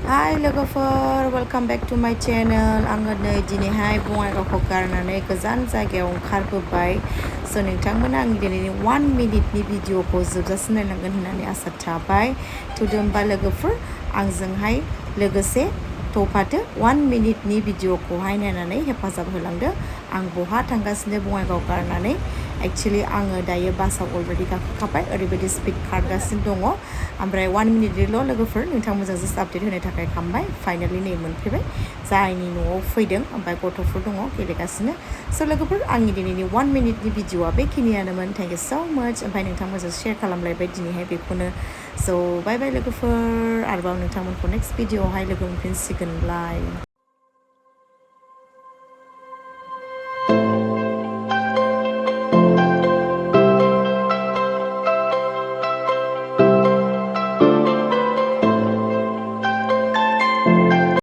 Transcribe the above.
Hi logofer, welcome back to my channel. आङो नै दिनैहाय बङाइगावखौ गारनानै गोजान जायगायाव ओंखारबोबाय। So नोंथांमोना आंनि दिनैनि 1 मिनिटनि भिडिअखौ जोबजासिम नायलांगोन होननानै आसा थाबाय। थुदो होमबा लोगोफोर आंजोंहाय लोगोसे थफादो 1 मिनिटनि भिडिअखौहाय नायनानै हेफाजाब होलांदो। आं बहा थांगासिनो बङाइगाव गारनानै एक्चुअली आङो दायो बासाव अलरेडि गाखोखाबाय ओरैबायदि स्पिड खारगासिनो दङ ओमफ्राय 1 मिनिटनिल' लोगोफोर नोंथांमोनजों जास्ट आपडेट होनो थाखाय खालामबाय फाइनालि नै मोनफैबाय जायनि न'आव फैदों ओमफ्राय गथ'फोर दङ गेलेगासिनो स' लोगोफोर आंनि दिनैनि 1 मिनिटनि भिडिअआ बेखिनियानोमोन थेंक इउ स' माच ओमफ्राय नोंथांमोनजों शेयार खालामलायबाय दिनैहाय बेखौनो स' बाय बाय लोगोफोर आरोबाव नोंथांमोनखौ नेक्स्ट भिडिअआवहाय लोगो मोनफिनसिगोनलाय